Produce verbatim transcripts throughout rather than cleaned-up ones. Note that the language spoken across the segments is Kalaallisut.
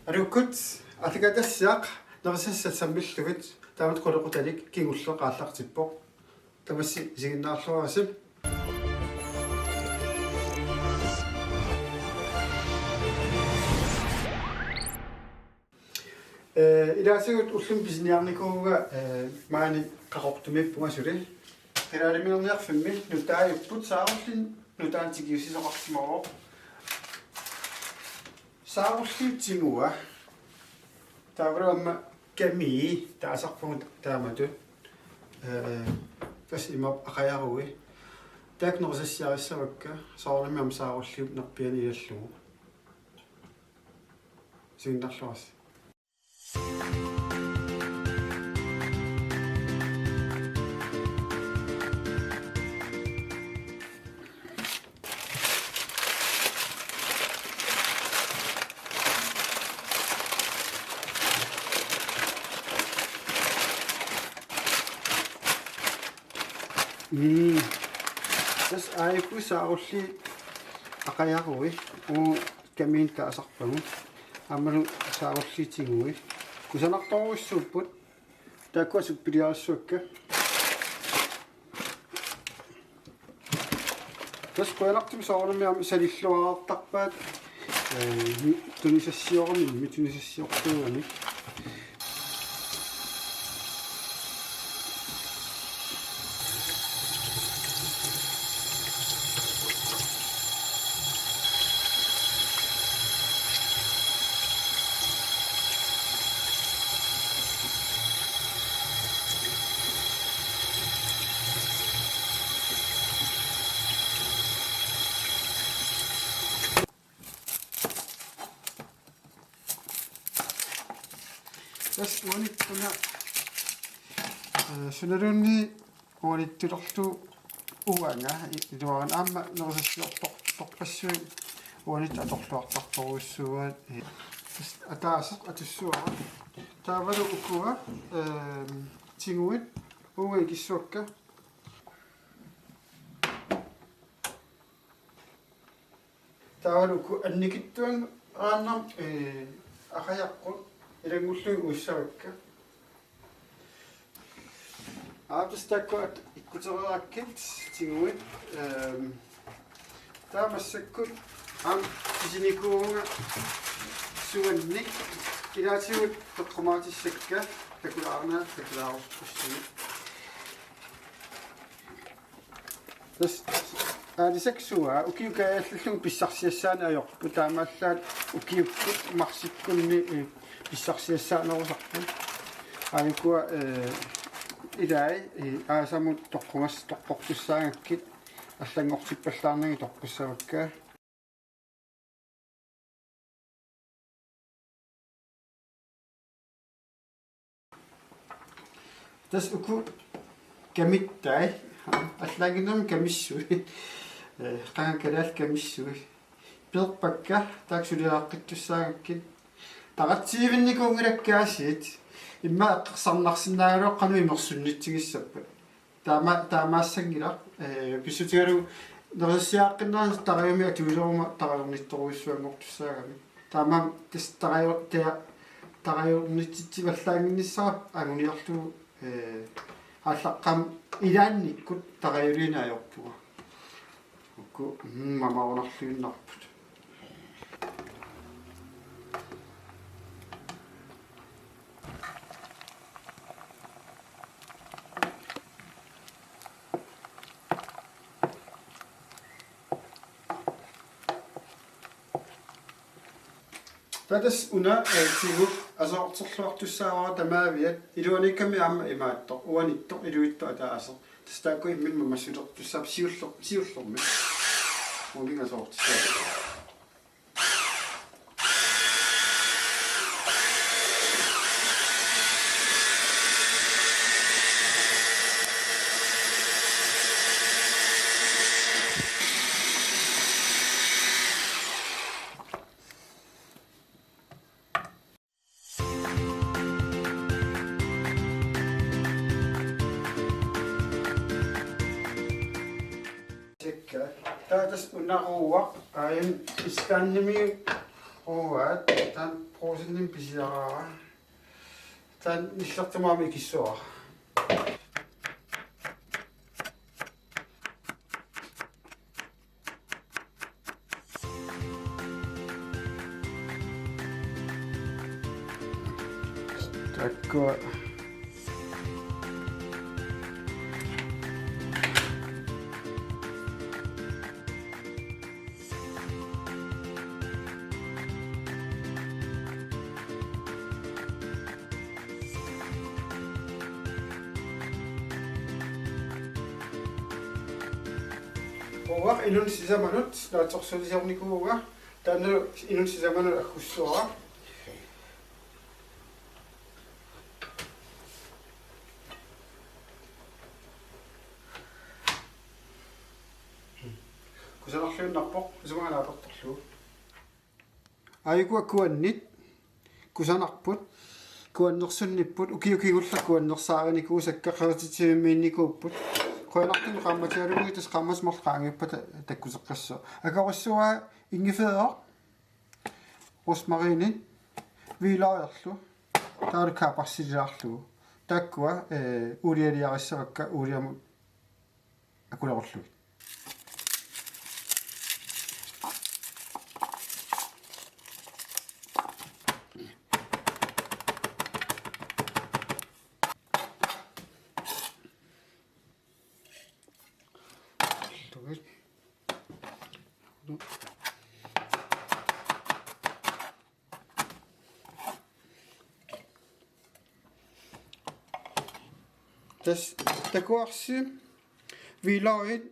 Aluukkut, aallakaatitassiaq nerisassat sammillugit taamatut qulequtalik kingulleq aallartippoq. Tamassi isiginnaarluarisi. Ee, ilaatigut ullumi pisiniarnikuuvunga, ee, maani Qaqortumiippunga suli. Kalaaliminerniarfimmi nutaajupput, saarulliit nutaanik tikiussisoqarsimavoq. Saarulliit tingua. Taavalu aamma kamii taasarpagut taamatut. Ee, tassa imaappoq aqajarui. Taakku nerisassiarissavakka, soorunami aamma saarulliup nerpiani ilallugu. Isiginnaarluarisi. Mm. Tassa aajuku saarulliit aqajarui. Uu, kamiinik taasarpagut. Aammalu saarulliit tingui. Kusanartorujussuupput. Taakkua suppiliarissavakka. Tassa qujanartumik soorunami aamma salilluartarpaat, ee, tunisassiorami, tunisassiortuugami. Tassa uanikkut una, ee, sunaluunniit uanittulerlugu uanga i-, iluarani aamma nerisassiortor-, torpassuit uanittut atorluartartorujussuuaat, ee, tassa ataaseq atussavara. Taavalu ukua, ee, tinguit uunga ikissavakka. Taavalu uku annikitsuanngorniarnerat, ee, aqajaqqut ilanngullugit uissavakka. Aap, tassa taakkua ikkutereerakkit tinguit, ehm, taava massakkut aamma pisinikuuvunga suannik, ilaatigut toqqumaatissakka takulaarna takulaarussuit. Tassa aalisaksuaa ukiup kaajallallugu pissarsiassaaneq ajorput, taamaallaat ukiukkut marsikkunni, eh, pissarsiassaanerusarput. Aajukua, eh, ilai, eh, aasamut toqqumas-, toqqortussaagakkit allanngortippallaarnagit toqqussavakka. Tassa uku kamittai, allaanngimmat kamissui. Eh, qanga kalaallit kamissui. Peerpakka, taakku suliaqqittussaagakkit. Taqatsiivinnikuunngilakka aasiit. Immaqa eqqarsarnarsinnaagaluarput qanoq imersunnitsigissapput. Taama-, taamaassanngilaq, eh, pissutigalugu nerisassiaqqinnera tarajumik atuileruma tarajornittorujussuanngortussaagami. Taamaammat tassa tarajo-, ta-, tarajornitsitsivallaannginnissara anguniarlugu, eh, aallaqqaammut ilaannikkut tarajuliineq ajorpunga. Uku, mm, mamarunarluinnarput. Taava tassa una, eh, tigu aserorterluartussaavara tamaaviat, iluaniikkami aamma imaattoq, uanittoq, iluittoq ataaseq. Tassa taakku imminnut mamassulertussaapput siulleq-, siullermik. Uanit aserortissavat. Sikka. Taava tassa unaruuaq, aajuna istaannimi Uaat, taanna Brugsenimi pisiaraara. Taanna nillertumik aamma ikissuara. Taakkua. Uanga inunnik sisamanut naatsorsuutigereernikuuvunga, taanna inunnik sisamanut aggussuara. Kusanarluinnarpoq, isumaga naapertorlugu. Aajuku akuannit kusanarput, kuannersunnipput, ukiut kingulliit kuannersaarinikuusakka, qerititsivimmiinnikuupput. Qujanartumik qaammatialuit tassa qaammatit marluk qaangiuppata takkuteqqissaaq. Akorussuaa ingefæri, rosmarini, hvidløgillu, taavalu kapersililaarlugu. Taakkua, eh, uulialiarissavakka uuliamut akulerullugit. Tassa takuarsi hvidløgit,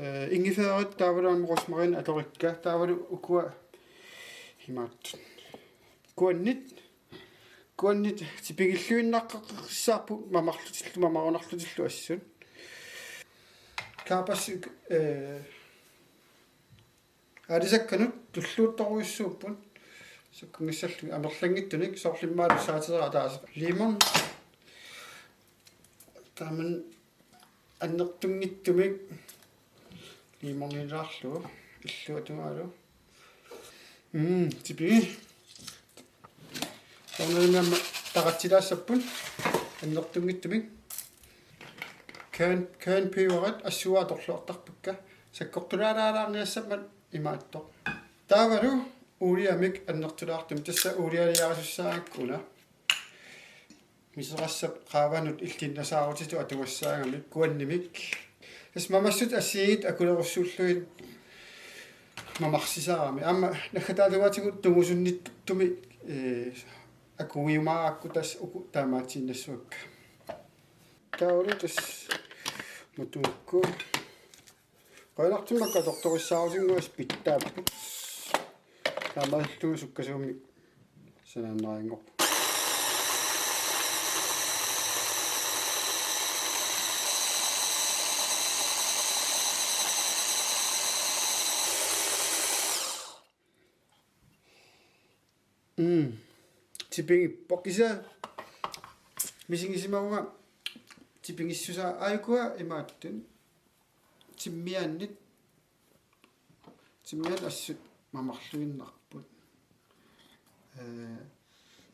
eh, ingefærit taavalu aamma rosmarin atorikka, taavalu ukua imaat. Kuannit, kuannit tipigilluinnaqqissaarput mamarlutillu, mamarunarlutillu assut. Kapas, eh, aalisakkanut tulluuttorujussuupput. Sakkunngissallugu amerlanngitsunik, soorlu immaqa saateeraq ataaseq. Limon. Taamani annertunngitsumik limonilaarlugu. Illuatungalu. Mm, tipigi. Soorunami aamma taratsilaassapput annertunngitsumik. Cayenne, cayenne peberit assut atorluartarpakka. Sakkortulaalaarniassammat imaattoq. Taavalu uuliamik annertulaartumik, tassa uulialiarisussaagakku una. Miserassap qaavanut illinnasaarutitut atugassaagamik kuannimik. Tassa mamassutut assigiinngitsut akulerussuullugit mamarsisarami. Aamma naggataatigut tumusunnittumi, eh, akugiumaarakku tassa uku taamaatiinnassavakka. Taavalu tassa matuukku. Qujanartumik atortorissaarusunngorsi pitsaapput. Taamaalilluni sukkasuumik sanaannarinngoq. Mm. Tipigippoq kisianni misigisimavunga tipigissusaa aajukua imaattut. Timmiaannit. Timmiaat assut mamarluinnarput. Eh,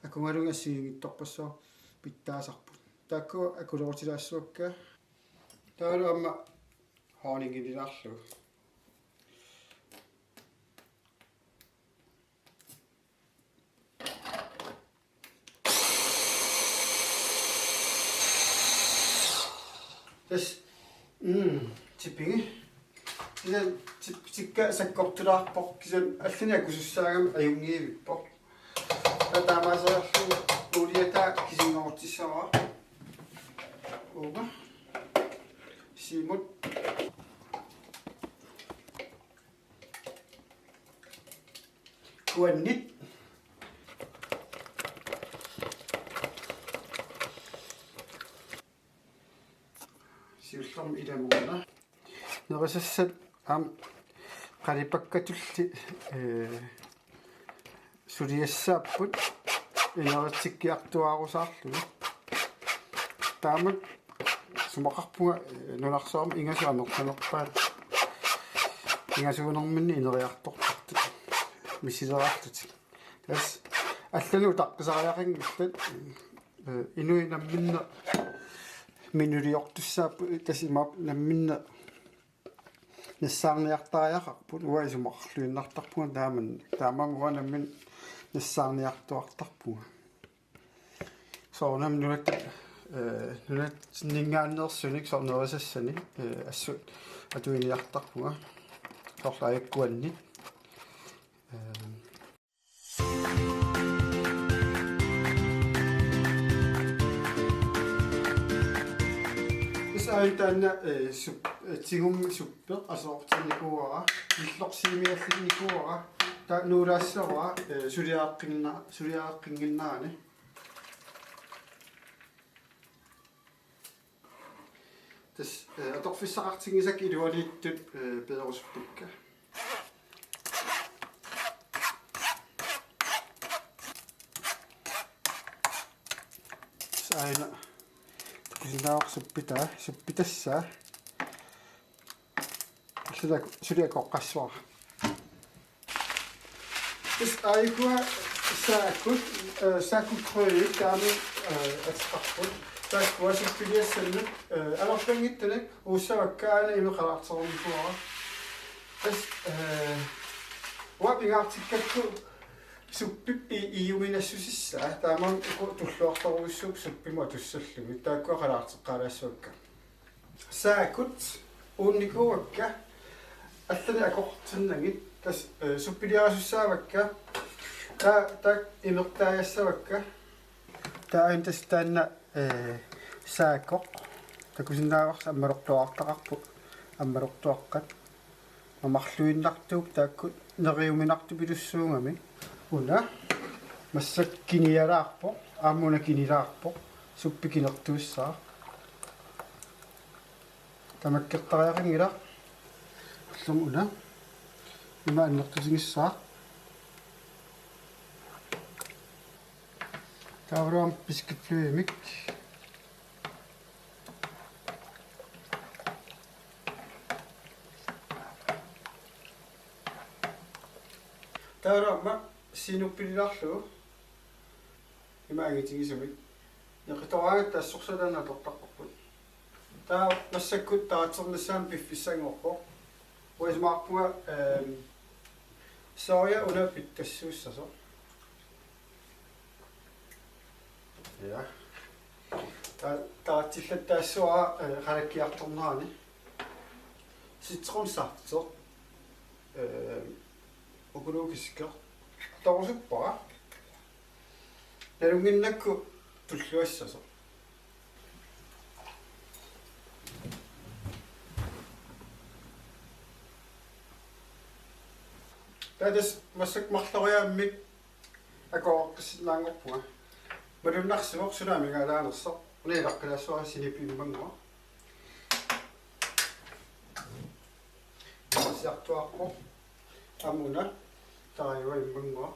akugalugit assigiinngitsorpassuit pitsaasarput. Taakku akulerutilaassavakka. Taavalu aamma honningililaarlugu. Tassa, mm, tipigi. Kisianni tip-, tikka sakkortulaarpoq, kisianni allanik akusussaagami ajunngivippoq. Taava taamaaseriarlugu uuliataa kisinngorutsissavara. Uuma. Siumut. Kuannit. Siullermik ilamuuna. Nerisassat aamma qalipakkatulli, eh, suliassaapput ineritsikkiartuaarusaarlugit. Taamatut isumaqarpunga, eh, nunarsuarmi ingasut amerlanerpaat. Ingasuunerminni ineriartortartut. Misileraarlutik. Tassa allanut utaqqisariaqanngillat, eh, inuit namminneq minuliortussaapput, tassa imaappoq namminneq nassaarniartariaqarput, uanga isumaqarluinnartarpunga taamannak. Taamaammat uanga nammineq nassaarniartuartarpunga. Soorunami nunatta, eh, nunatsinninngaanneersunik soorlu nerisassanik, eh, assut atuiniartarpunga. Soorlu ajakkuanni. Eh, Tassa aajuna taanna, eh, sup-, eh, tigummi suppeq aserortinnikuuara, illoqsiimiallinnikuuara, taava nuulaassavara, eh, suliareqqinnginna-, suliareqqinnginnerani. Tassa, eh, atorfissaqartinngisakka iluaniittut, eh, peerusuppakka. Tassa aajuna takusinnaavara suppitaa, suppitassaa. Suli-, suli akoqqassavara. Tassa aajukua saakkut, eh, saakkukrydderit taama, eh, ateqarput. Taakkua suppiliassannut, eh, anorlanngitsunik uussavakka, aana imeq qalaartereernikuuara. Tassa, eh, uanga pingaartikkakku suppip i-, iuminassusissaa, taamaammat uku tulluartorujussuupput suppimut atussallugit, taakkua qalaarteqqaalaassavakka. Saakkut uunnikuuakka allanik akortinnagit, tassa, eh, suppiliarisussaavakka. Taava, taakku imertaajassavakka. Taava aajuna tassa taanna, eh, saakkoq. Takusinnaavarsi ammalortuartaqarput, ammalortuaqqat. Mamarluinnartuupput taakku neriuminartupilussuugamik. Una massakkut kinialaarpoq, aamma una kinilaarpoq, suppi kinertuussaaq. Tamakkertariaqanngilaq. Ullumi una ima annertutigissaaq. Taavalu aamma piskitluimik. Taavalu aamma sinuppililaarlugu ima angitigisumik. Neqitoraangatta assorsuaq taanna atortarparput. Taava massakkut taratsernissaanut piffissanngorpoq. Uanga isumaqarpunga, ehm, soja una pittassuussasoq. Ja. Ta-, taratsillattaassavara, eh, qalakkiartornerani. Citronsaft. Eh, økologisk. Torusuppara. Nalunnginnakku tulluassasoq. Taava tassa massakkut marloriaammik akoqqissinnaanngorpunga. Malunnarsivoq suna amigaalaanersoq. Una ilaqqilaassavara sinipimmanngua. Siartuarpoq. Aamma una tarajuaa immanngua.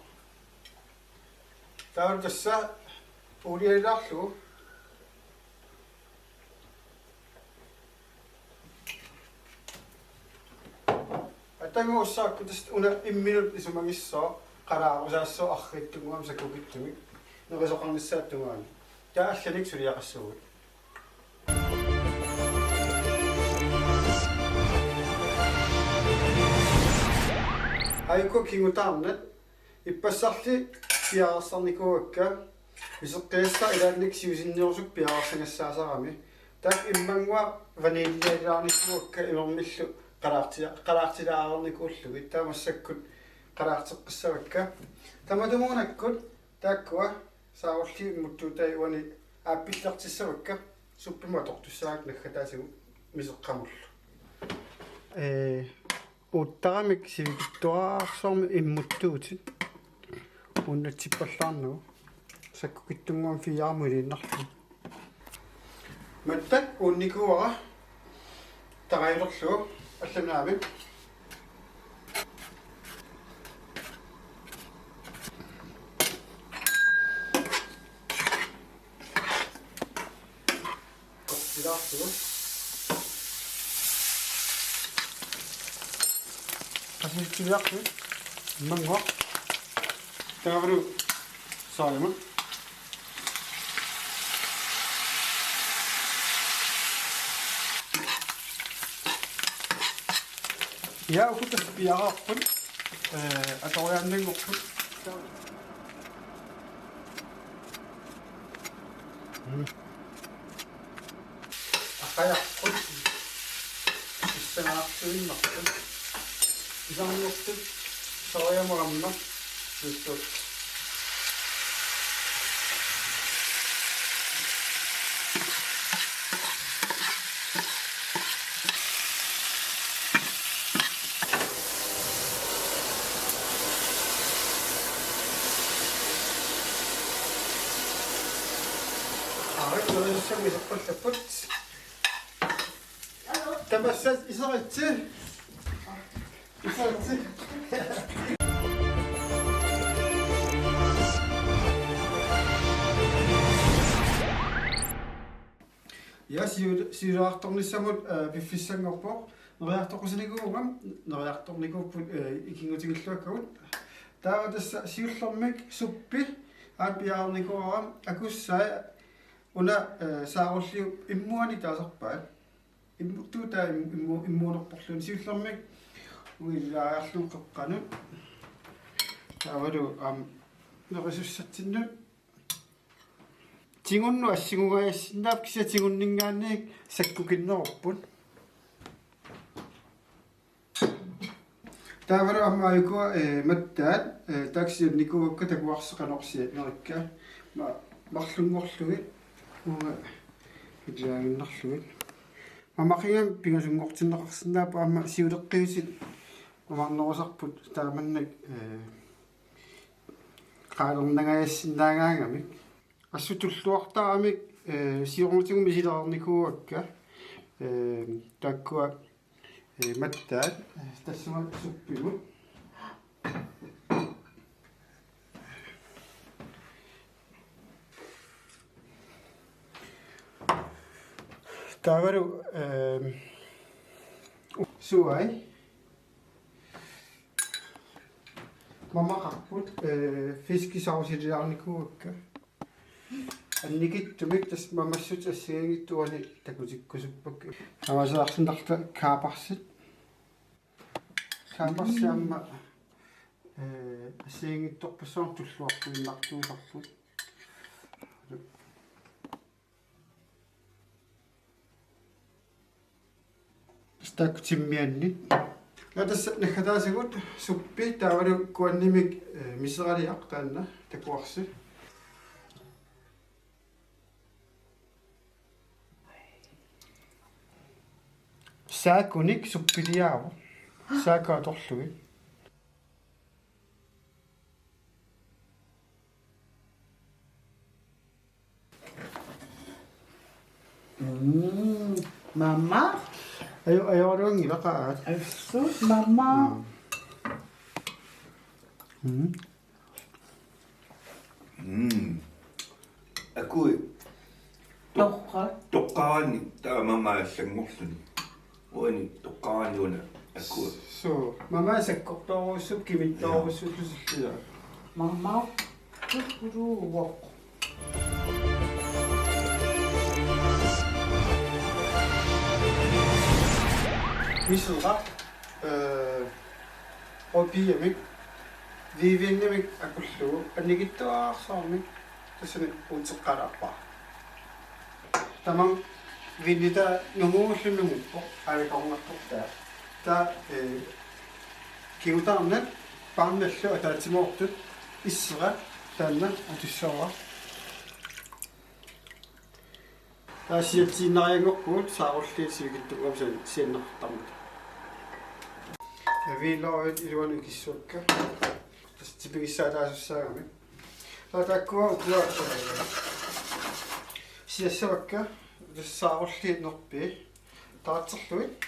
Taava tassa uulialilaarlugu. Atagu ussaakkut tassa una imminut isumagissaaq, qalaarusaassaaq arriitsunnguamik sakkukitsumik nerisoqarnissaata tungaanut. Taava allanik suliaqassuugut. Aajukua kingutaarnat ippassarli piareersarnikuuakka, iseqqiassaq ilaannik siusinnerusukkut piareersagassaasarami. Taakku immanngua vaniljeerilaarnikuuakka imermillu qalaarti-, qalaartilaareernikuullugit. Taava massakkut qalaarteqqissavakka. Tamatumuunakkut taakkua saarulliit immuttuutai uani aappillertissavakka, suppimut atortussaagakka naggataatigut miseqqamullu. Ee, uuttaramik sivikitsuararsuarmik immuttuutit uunnatsippallaarnagu. Sakkukitsunnguamik fireamut iliinnarlugu. Mattak uunnikuuara tarajulerlugu allamnaami. Korsilaarlugu. Qasitsiliarlugu. Immanngua. Taavalu soorlu. Ja, uku tassa piareerput, eh, atoriaannanngorput. Mm. Aqajarput. Pissanganartuinnarput. Isanngortut. Soorlu aamma. Juussut. Aarit nerisassat iseqqullapput. Tamassi iseritsi. Iseritsi. Ja, siu-, siuliartornissamut, eh, piffissanngorpoq. Neriartoqqusinikuugama, neriartornikuupput, eh, ikinngutigilluakkagut. Taava tassa siullermik suppi, aamma piareernikuuara, akussai, una, eh, saarulliup immuani taasarpaat. Immu-, tuutaa im-, immu-, immuunerporluunniit siullermik uilaarlugu qeqqanut. Taavalu aamma nerisussatsinnut. Tingunnut assingugaassinnaavoq kisianni tingunninngaanniit sakkukinnerupput. Taavalu aamma ajukua, eh, mattaat, eh, taava kisiannikuuakka takuarsi qanoq sianerikka. Ma-, marlunngorlugit, uunga ilaaginnarlugit. Mamaqigami pingasunngortinneqarsinnaapput aamma siuleqqiutit mamarnerusarput taamannak, eh, qaalernangaassinnaagaangamik. Assut tulluartaramik, eh, siornatigut misilereernikuuakka, eh, taakkua, eh, mattaat, eh, tassuma suppimut. Taavalu, eh, suai. Mamaqarput, eh, fiskisauciliarnikuuakka. Annikitsumik tassa mamassutit assigiinngitsut uani takutikkusuppakka. Tamassaarsinnarluta kapersit. Kapersit aamma, eh, assigiinngitsorpassuarnik tulluartuinnartuusarput. Taakku timmiannit. Ja tassa naggataatigut suppi taavalu kuannimik, eh, miseraliaq taanna takuarsi. Saakunik suppiliaavoq. Saakku atorlugit. Mm, mama. Ajo, ajoraluanngilaq aat. Assut, mama. Mm. Mm. Akui. Toqqa. Toqqaani taama maallanngorluni. Uani toqqaani una akua. So, mama sakkortoorujussuuvoq, kimittoorujussuullutillu. Mama, tukuluuvoq. Miseraq, eh, rødbedemik, hvidvinemik akullugu, annikitsuararsuarmik, tassani uteqqalaarpara. Tamanna vinita nunguullunngorpoq, aalikornartortaa. Taava, eh, kigutaarnat, paarnallu ataatsimoortut, issera, taanna, atussavara. Taava siatsiinnarianngorpugut saarulliit sivikitsukkut aamma siannertarmata. Hvitløgit iluanut ikissuakka. Tassa tipigissaataasussaagami. Taava taakkua ukua, eh, siassavakka. Tassa saarulliit nerpii. Taarterlugit.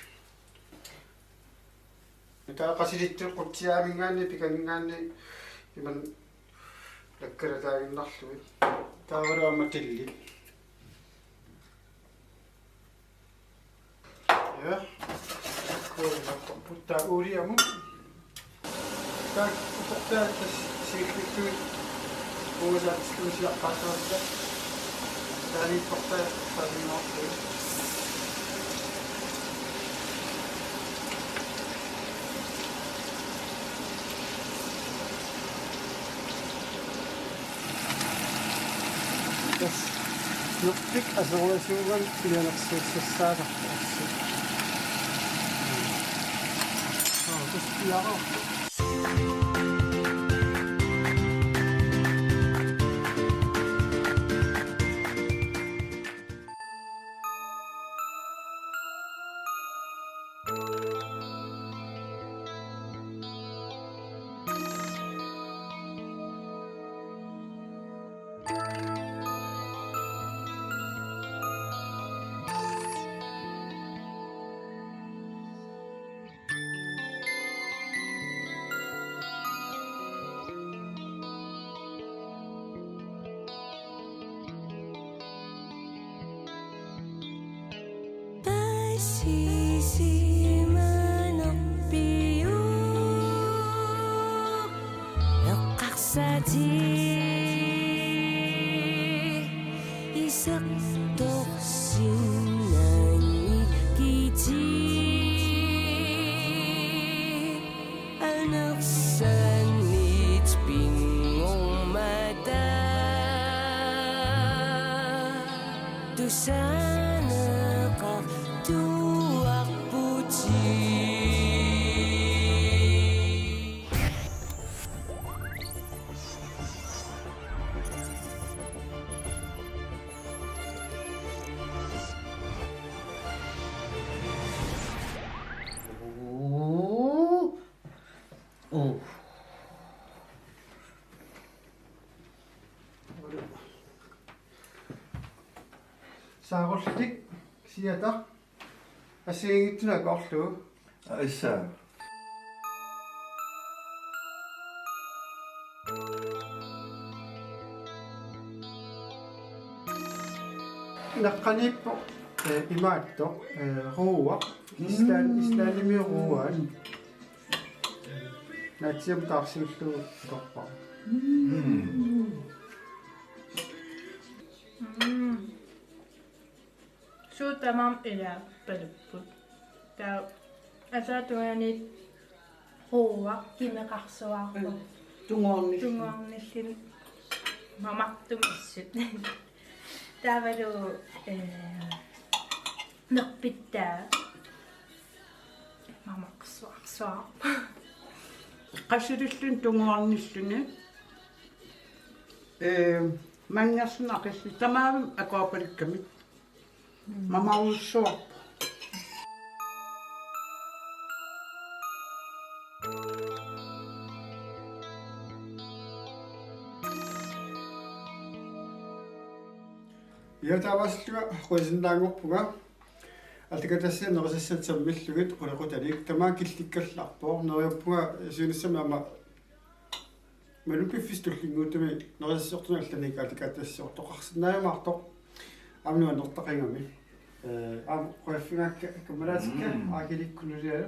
Taava qasilittut qutsiaaminngaanniit pikanninngaanniit imannak nakkalataaginnarlugit. Taavalu aamma dilli. Ja. Kuulapparput taava uuliamut. Taava, taava, taava, Ippittuit puusa istuusiaqqaassavarput. Taaniipportaa taanniinnarput. Tassa nerpik aserorsuugami pianersuussassaasarpoq. Aa, tassa piareerpoq. Paasisimanerpiuk eqqarsaatit isertorsinnaanerit kiitit anersaanniit pinngormata tusaaneqartuarputit. Saarullik siataq assigiinngitsunik akorlugu. Aissa. Naqqaniippoq, eh, imaattoq, eh, ruuaq. Island-, Islandimi ruuaat. Naatsiiammut taarsiullugu atorpara. Mm. Suut tamarmik ilaappalupput. Taava asaat tungaaniit ruuaq kimeqarsuaarpoq. Tungoornil-. Tungoornilluni mamartumik assut. Taavalu, eh, nerpittaa mamarsuarsuarpoq. Qasililluni tungoornilluni, eh, manngersunaqilli tamaavimmi akuapalukkamik. Mamarujussuarpoq. Ja, taavasillunga qujasinnaanngorpunga. Aallakaatitassiaq nerisassanik sammillugit qulequtalik. Tamaat killikkallarpoq. Neriuppunga siunissami aamma Maluppiffis tullinnguuttumik nerisassiortunik allanik aallakaatitassiortoqarsinnaajumaartoq. Aamma nuannertaqigami. Eh, aamma qujaffigaakka kammalaatikka. Mm. Aakilikkunulialu.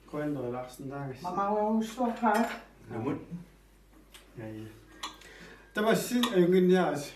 Qujanaq nerilaarsinnaagassi. Mamarujussuaqaaq. Namut. Ja, ja. Tamassi ajunnginniarisi.